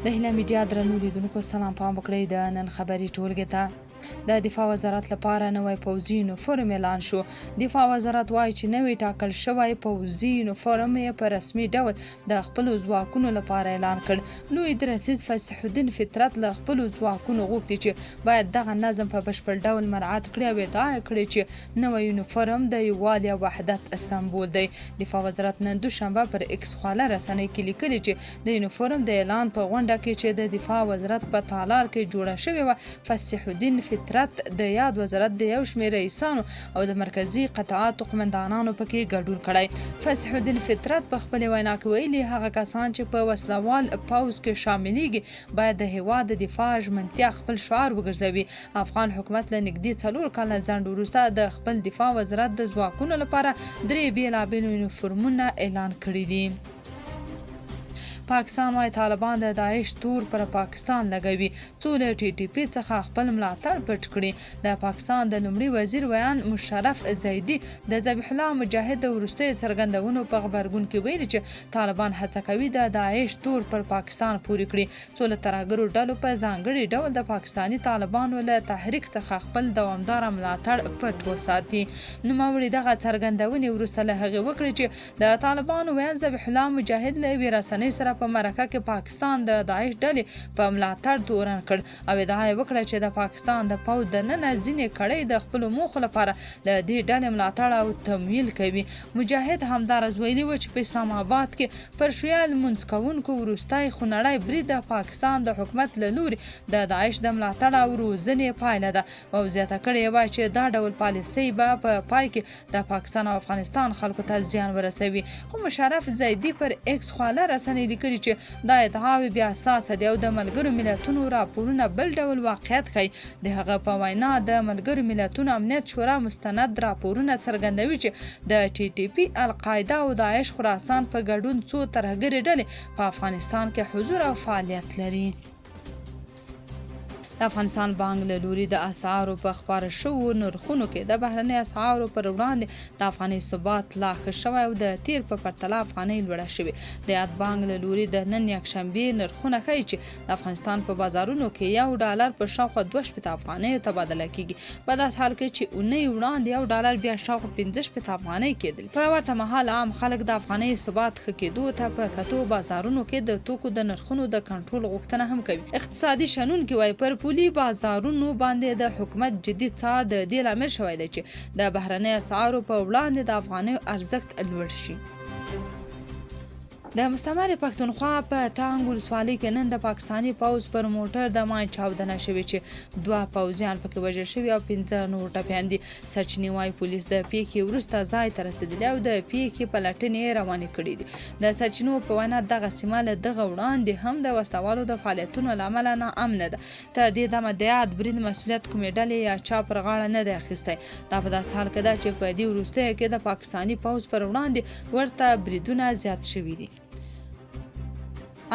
د هیله میډیا درنو لیدونکو سلام، پام وکړئ د نن خبري ټولګې ته. د دفاع وزارت لپاره نوی پوځي یونیفورم اعلان شو. دفاع وزارت وایي چې نوی ټاکل شوی پوځي یونیفورم یې په رسمي ډول د خپلو ځواکونو لپاره اعلان کړ. لوی درستیز فصیح الدین فطرت له خپلو ځواکونو غوښتي چې باید دغه نظم په بشپړ ډول مراعت کړي او ادعا یې کړې چې نوی یونیفورم د یووالي او وحدت سمبول دی. دفاع وزارت نن دوشنبه پر ایکس خواله رسنۍ کې لیکلي چې د یونیفورم د اعلان په غونډه کې چې د دفاع وزارت په تالار کې جوړه شوې وه، فصیح الدین فطرت، د یاد وزارت د یو شمېر رئیسانو او د مرکزي قطعاتو قومندانانو پکې ګډون کړی. فصیح الدین فطرت په خپلې وینا کې ویلي، هغه کسان چې په وسله وال پوځ کې شاملېږي باید د هېواد د دفاع ژمنتیا خپل شعار وګرځوي. افغان حکومت له نږدې 4 کاله ځنډ وروسته د خپل دفاع وزارت د ځواکونو لپاره درې بېلابېل یونیفورمونه اعلان کړي دي. پاکستان وايي طالبان د داعش تور پر پاکستان لګوي څو له ټي ټي پي څخه خپل ملاتړ پټ کړي. د پاکستان د لومړي وزیر ویاند مشرف زیدي د ذبیح الله مجاهد د وروستیو څرګندونو په غبرګون کې ویلي چې طالبان هڅه کوي د داعش تور پر پاکستان پورې کړي څو له ترهګرو ډلو په ځانګړي ډول د پاکستاني طالبانو له تحریک څخه خپل دوامداره ملاتړ پټ وساتي. نوموړي دغه څرګندونې وروسته له هغې وکړې چې د طالبانو ویاند ذبیح الله مجاهد له یوې رسنۍ سره په مرکه کې پاکستان د داعش ډلې په ملاتړ تورن کړ او ادعا یې وکړه چې د پاکستان د پوځ دننه ځینې کړۍ د خپلو موخو لپاره له دې ډلې ملاتړ او تمویل کوي. مجاهد همداراز ویلي و چې په اسلام اباد کې پر شیعه لمونځ کوونکو وروستی خونړی برید د پاکستان د حکومت له لوري د داعش د ملاتړ او روزنې پایله ده او زیاته کړې یې وه چې دا ډول پالیسۍ به په پای کې د پاکستان او افغانستان خلکو ته زیان ورسوي. خو مشرف زیدي پر ایکس خواله رسنۍ لیکلي چې دا ادعاوې بې اساسه دي او د ملګرو ملتونو راپورونه بل ډول واقعیت ښيي. د هغه په وینا، د ملګرو ملتونو امنیت شورا مستند راپورونه څرګندوي چې د ټي ټي پي، القاعده او داعش خراسان په ګډون څو ترهګرې ډلې په افغانستان کې حضور او فعالیت لري. د افغانستان بانک له لوري د اسعارو په خپاره شوو نرخونو کې د بهرني اسعارو پر وړاندې د افغانۍ ثبات لا ښه شوی او د تېر په پرتله افغانۍ لوړه شوې. د یاد بانک له لوري د نن یکشنبې نرخونه ښيي چې د افغانستان په بازارونو کې یو ډالر په شاوخوا 62 افغانیو تبادله کېږي، په داسې حال کې چې اونۍ وړاندې یو ډالر بیا شاوخوا 65 افغانۍ کېدلې. په ورته مهال عام خلک د افغانۍ ثبات ښه کېدو ته په کتو بازارونو کې د توکو د نرخونو د کنټرول غوښتنه هم کوي. اقتصادي شنونکي وايي، پر پولي بازارونو باندې د حکومت جدي څار د دې لامل شوی دی چې د بهرنیو اسعارو په وړاندې د افغانیو ارزښت لوړ شي. د مستعمرې پښتونخوا په ټانګ ولسوالۍ کې نن د پاکستاني پوځ پر موټر د ماین چاودنه شوې چې دوه پوځیان پکې وژل شوي او 5 نور ټپیان دي. سرچینې وايي، پولیس د پیښې وروسته ځای ته رسېدلي او د پیښې پلټنې یې روانې کړې دي. د سرچینو په وینا، دغه سیمه له دغه وړاندې هم د وسلهوالو د فعالیتونو له امله ناامنه ده. تر دې دمه د یاد برید مسؤلیت کومې ډلې یا چا پر غاړه نه دی اخیستی. دا په داسې حال کې ده چې په دې وروستیو کې د پاکستاني پوځ پر وړاندې ورته بریدونه زیات شوي دي.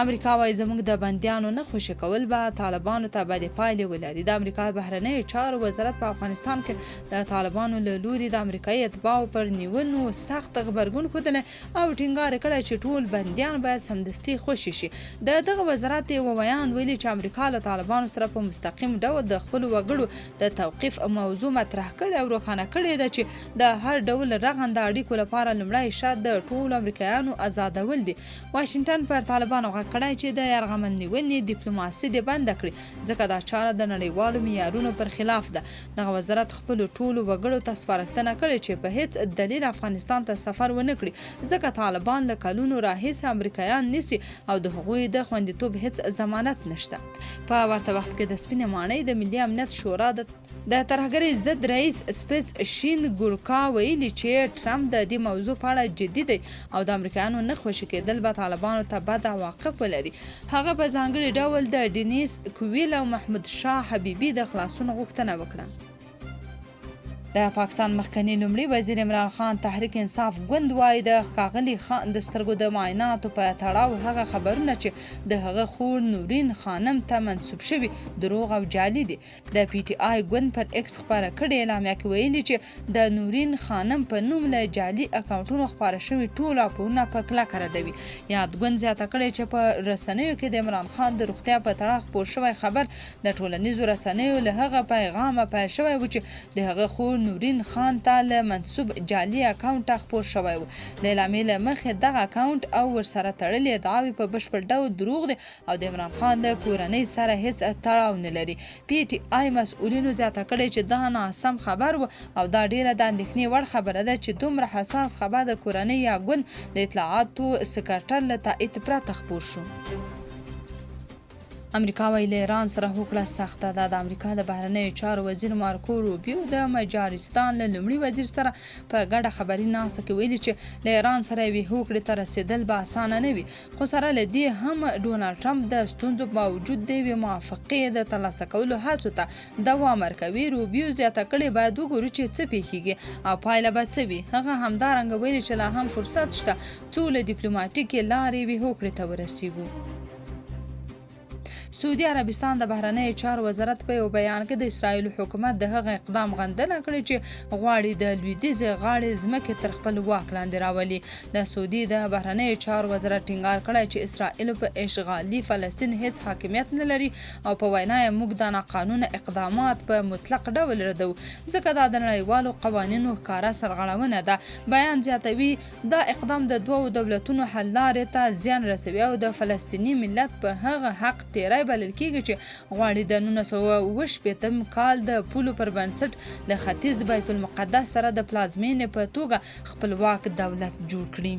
امریکا وايي، زموږ د بندیانو نه خوشې کول به طالبانو ته بدې پایلې ولري. د امریکا بهرنیو چارو وزارت په افغانستان کې د طالبانو له لوري د امریکایي اتباعو پر نیونو سخت غبرګون ښودلی او ټینګار یې کړی چې ټول بندیان باید سمدستي خوشې شي. د دغه وزارت یوه ویاند ویلي چې امریکا له طالبانو سره په مستقیم ډول د خپلو وګړو د توقیف موضوع مطرح کړې او روښانه کړې ده چې د هر ډول رغنده اړیکو لپاره لومړی شرط د ټولو امریکایانو ازادول دي. واشنګټن پر طالبانو غږ کړی چې د یرغمل نیونې دیپلوماسي دې بنده کړي، ځکه دا چاره د نړیوالو معیارونو پر خلاف ده. دغه وزارت خپلو ټولو وګړو ته سپارښتنه کړې چې په هېڅ دلیل افغانستان ته سفر ونه کړي، ځکه طالبان له کلونو راهیسې امریکایان نیسي او د هغوی د خوندیتوب هېڅ ضمانت نشته. په ورته وخت کې د سپینې ماڼۍ د ملي امنیت شورا د د ترهګرۍ ضد رئیس سپیس شین ګورکا ویلي چې ټرمپ د دې موضوع په اړه جدي دی او د امریکایانو نه خوشې کېدل به طالبانو ته بد عواقب ولري. هغه په ځانګړي ډول د ډینیس کویل او محمود شاه حبیبي د خلاصون غوښتنه وکړه. د پاکستان مخکني لومړي وزیر عمران خان تحریک انصاف ګوند وايي، د ښاغلي خان د سترګو د معایناتو په تړاو هغه خبرونه چې د هغه خور نورین خانم ته منسوب شوي، دروغ او جعلي دي. د پي ټي آی ګوند پر ایکس خپره کړې اعلامیه کې ویلي چې د نورین خانم په نوم له جعلي اکاونټونو خپاره شوي ټول راپورونه په کلکه ردوي. یاد ګوند زیاته کړې چې په رسنیو کې د عمران خان د روغتیا په تړاو خپور شوی خبر د ټولنیزو رسنیو له هغه پیغامه پیل شوی و چې د هغه خور نورین خان ته له منسوب جعلي اکاونټه خپور شوی و. د اعلامیې له مخې، دغه اکاونټ او ورسره تړلې ادعاوې په بشپړ ډول دروغ دي او د عمران خان له کورنۍ سره هېڅ تړاو نه لري. پي ټي آی مسؤلینو زیاته کړې چې دا ناسم خبر و او دا ډېره د اندېښنې وړ خبره ده چې دومره حساس خبر د کورنۍ یا ګوند د اطلاعاتو سکرټر له تایید پرته خپور شو. امریکا وایي له ایران سره هوکړه سخته ده. د امریکا د بهرنیو چارو وزیر مارکو روبیو د مجارستان له لومړي وزیر سره په ګډه خبري ناسته کې ویلي چې له ایران سره یوې هوکړې ته رسېدل به اسانه نه وي، خو سره له دې هم ډونالډ ټرمپ د ستونزو باوجود د یوې موافقې د ترلاسه کولو هڅو ته دوام ورکوي. روبیو زیاته کړې، باید وګورو چې څه پېښېږي او پایله به څه وي. هغه همدارنګه ویلي چې لا هم فرصت شته څو له دیپلوماټیکې لارې یوې هوکړې ته ورسېږو. سعودي عربستان د بهرنیو چارو وزارت په یو بیان کې د اسرایل حکومت د هغه اقدام غندنه کړې چې غواړي د لویدیځې غاړې ځمکې تر خپل واک لاندې راولي. د سعودي د بهرنیو چارو وزارت ټینګار کړی چې اسرایل په اشغالي فلسطین هیڅ حاکمیت نه لري او په وینا یې موږ دا ناقانونه اقدامات په مطلق ډول ردوو، ځکه دا د نړیوالو قوانینو ښکاره سرغړونه ده. بیان زیاتوي، دا اقدام د دوو دولتونو حل لارې ته زیان رسوي او د فلسطیني ملت پر هغه حق تېری بلل کېږي چې غواړي د 1967 کال د پولو پر بنسټ له ختیځ بیت المقدس سره د پلازمېنې په توګه خپلواک دولت جوړ کړي.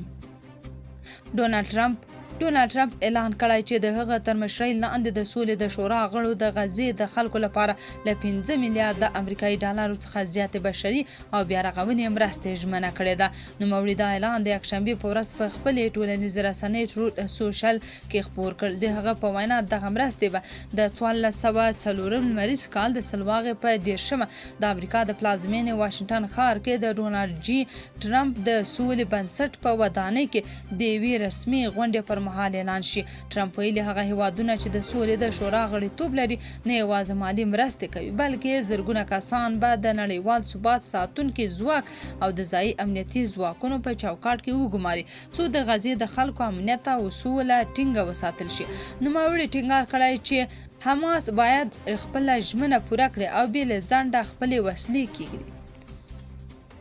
ډونالډ ټرمپ ډونالډ ټرمپ اعلان کړی چې د هغه تر مشرۍ لاندې د سولې د شورا غړو د غزې د خلکو لپاره له 5 میلیارده امریکایي ډالرو څخه زیاتې بشري او بیارغونې مرستې ژمنه کړې ده. نوموړي دا اعلان د یکشنبې په ورځ په خپلې ټولنیزې رسنۍ ټروت سوشل کې خپور کړ. د هغه په وینا دغه مرستې به د 1404 لمریز کال د سلواغې په 30مه د امریکا د پلازمېنې واشنګټن ښار کې د ډونالډ جي ټرمپ د سولې بنسټ په ودانۍ کې د یوې رسمي غونډې پر مهال اعلان شي. ټرمپ ویلي، هغه هېوادونه چې د سولې د شورا غړیتوب لري، نه یوازې مالي مرستې کوي، بلکې زرګونه کسان به د نړیوال ثبات ساتونکي ځواک او د ځايي امنیتي ځواکونو په چوکاټ کې وګماري، څو د غزې د خلکو امنیت او سوله ټینګه وساتل شي. نوموړي ټینګار کړی چې حماس باید خپله ژمنه پوره کړي او بې له ځنډه خپلې وسلې کېږدي.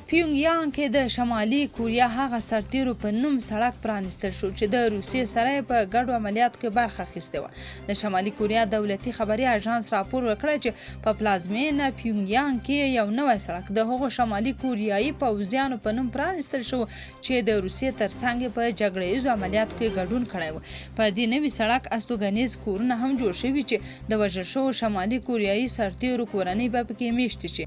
پیونګ یانګ کې د شمالي کوریا هغه سرتیرو په نوم سړک پرانیستل شو چې د روسیې سره یې په ګډو عملیاتو کې برخه اخیستې وه. د شمالي کوریا دولتي خبري اژانس راپور ورکړی چې په پلازمېنه پیونګ یانګ کې یو نوی سړک د هغو شمالي کوریایي پوځیانو په نوم پرانیستل شو چې د روسیې ترڅنګ یې په جګړه ییزو عملیاتو کې ګډون کړی و. پر دې نوي سړک استوګنیز کورونه هم جوړ شوي چې د وژل شوو شمالي کوریایي سرتیرو کورنۍ به پکې میشتې شي.